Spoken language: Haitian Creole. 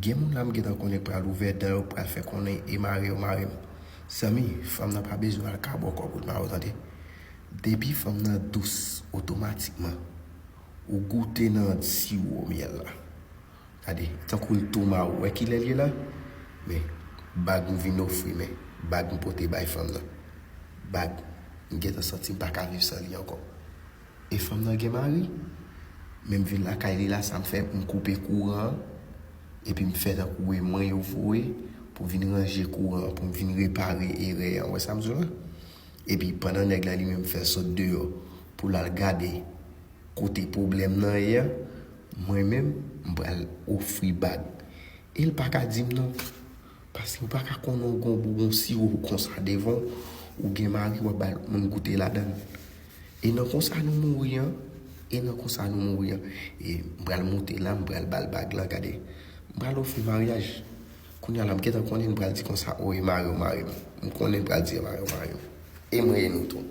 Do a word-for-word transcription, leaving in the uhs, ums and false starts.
Gen moun la m gentan konnen k pral ouvè dan yo, k pral fè konnen e mare yo mare m. Zanmi, fanm nan pa bezwen al kabòkò pou l mare w, tande. Depi fanm nan dous, otomatikman, ou goute nan siwo myèl la. Gade, tankou l tou mare w. Ou wè kilè l ye la? Men, bag m vin ofri, men, bag m pote bay fanm nan. Bag, m gentan santi m pa ka viv san li ankò. E fanm nan gen mari. Men m vin lakay li la, sa m fè, m koupe kouran an, epi m fè tankou e mwen yo voye pou vin ranje kouran an, pou m vin repare erè an. Ou wè sa m di w la? Epi pandan nèg la li menm fè sot deyò pou l al gade kote pwoblèm nan ye a, mwen menm, m pral ofri bag. E l pa ka di m non. Paske ou pa ka konnen w gon, w gon siwo konsa devan w, ou gen mari, w ap ba l moun goute ladan l. E nan konsa nou mouri an, e nan konsa nou mouri an. E m pral moute la, m pral ba l bag lan, gade. M pral ofri maryaj. Kounye a la, m gentan konnen l pral di konsa, o, e mare w mare m. M konnen l pral di e mare w mare m. E mwen e nou tou.